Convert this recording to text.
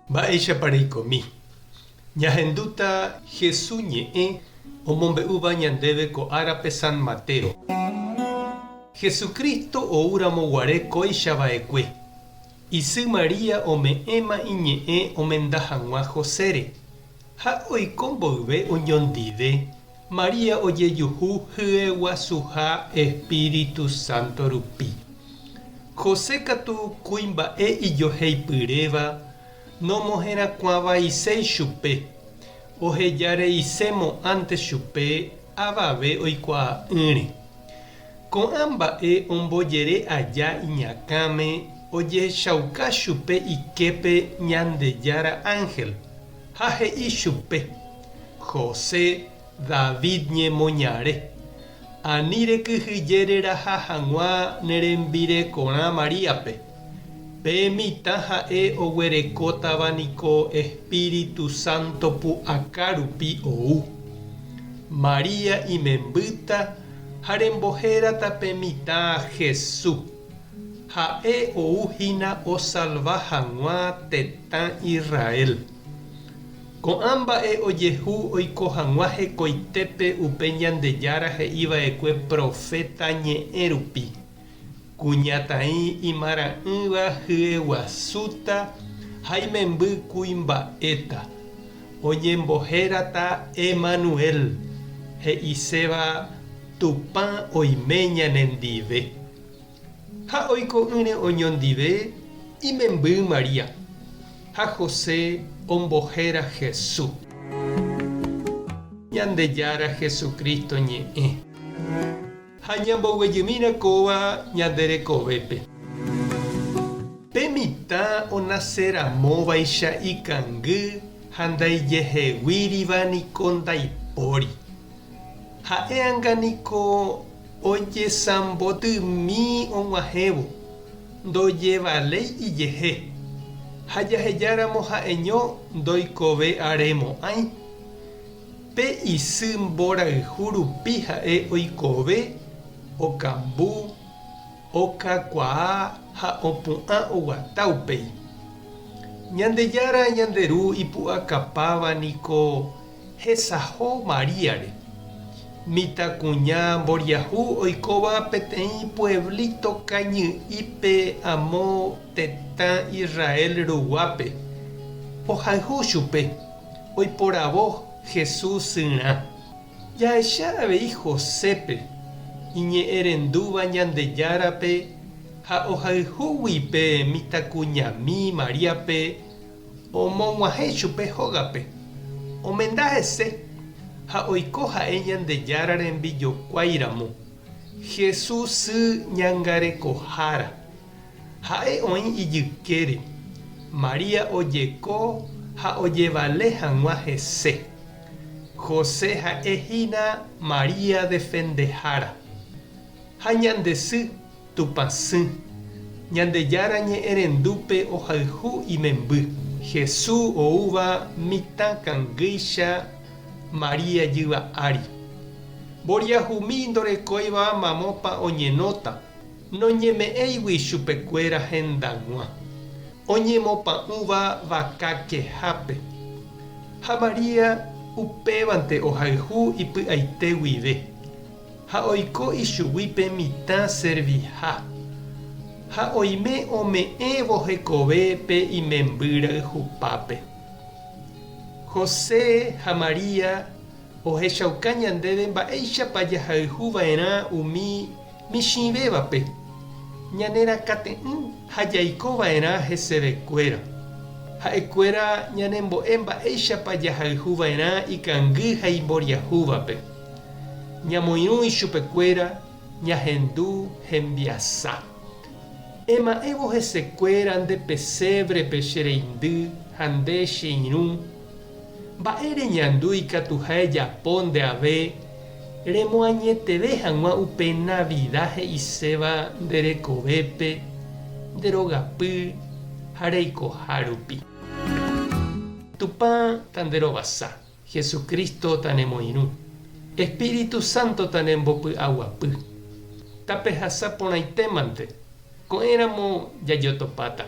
Mba'éichapa reikomi? Ñahendúta Hesu ñe'ẽ omombe'úva ñandéve ko árape San Mateo. Jesucristo oúramo guare kóicha va'ekue, isy María ome'ẽma iñe'ẽ omenda hag̃ua Josére, ha oiko mboyve oñondive, María ojejuhu hyeguasuha Espíritu Santo rupi. José katu kuimba'e ijoheipyréva nomoherakuãvaiséi chupe, ohejareise mo'ãnte chupe avave oikuaa'ỹre. Ko'ã mba'e ombojere aja iñakãme ojehechauka chupe iképe Ñandejára ánhel, ha he'i chupe, José, David ñemoñare, ani rekyhyje reraha hag̃ua ne rembirekorã Maríape. Pe mitã ha'e oguerekótava niko Espíritu Santo pu'aka rupi ou. María imembýta ha rembohérata pe mitã Jesús. Ha'e ou hína osalva hag̃ua tetã Israel. Ko'ã mba'e ojehu oiko hag̃ua hekoitépe upe Ñandejára he'iva'ekue proféta ñe'ẽ rupi, Kuñataĩ imara'ỹva hyeguasúta ha imemby kuimba'éta, oñembohérata Emanuel, he'iséva Tupã oime ñanendive. Ha oiko'ỹre oñondive imemby María, ha José ombohéra Jesús. Ñandejára Jesucristo ñe'ẽ. Ha ñamboguejymína kóva ñande rekovépe. Pe mitã onase ramóvaicha ikangy ha ndaijeheguíriva niko ndaipóri. Ha'e anga niko Ojesambotymi og̃uahẽvo, ndojevaléi ijehe, ha jahejáramo ha'eño ndoikove aremo'ãi. Pe isy mborayhu rupi ha'e oikove, okambu, okakuaa ha opu'ã oguata upéi. Ñandejára ñande Ru ipu'akapáva niko Hesaho Maríare, mitãkuña mboriahu oikóva peteĩ pueblito kañy'ípe amo tetã Israel ruguápe, ohayhu chupe, oiporavo Jesús syrã. Jahecha avei Josépe, iñe'ẽrendúva Ñandejárape ha ohayhúgui pe mitãkuñami Maríape Omog̃uahẽ chupe hógape, omenda hese ha oiko ha'e Ñandejára rembijokuái ramo, Jesús sy ñangarekohára. Ha'e oĩ ijykére, María ojeko ha ojevale hag̃ua hese. José ha'e hína María defendehára. Ha ñande sy Tupãsy, Ñandejára ñe'ẽrendúpe ohayhu imemby, Jesús oúva mitã kangýicha María jyva ári. Mboriahumi ndorekóiva mamópa oñenóta, noñeme'ẽigui chupekuéra hendag̃ua, oñemopa'ũva vaka kehápe. Ha María upévante ohayhu ipy'aite guive. Ha oiko ichugui pe mitã serviha, ha oime ome'ẽvo hekove pe imemby rayhupápe. José ha María ohechauka ñandéve mba'éichapa jahayhu va'erã umi michĩvévape, ñanerakate'ỹ ha jaiko va'erã hesevekuéra. Ha'ekuéra ñanembo'e mba'éichapa jahayhu va'erã ikangy ha imboriahúvape. Ñamoirũ ichupekuéra ñahendu hembiasa. Ema'ẽvo hesekuéra nde pesévrepe che reindy ha nde che irũ, mba'e reñandu ikatuha ejapo nde ave remoañeteve hag̃ua upe Navida he'iséva nde rekovépe, nde rogapy ha reikoha rupi. Tupã tanderovasa. Jesucristo tanemoirũ. Espíritu Santo tanembopy'aguapy. Tapehasa porãitémante. Ko'ẽramo jajotopáta.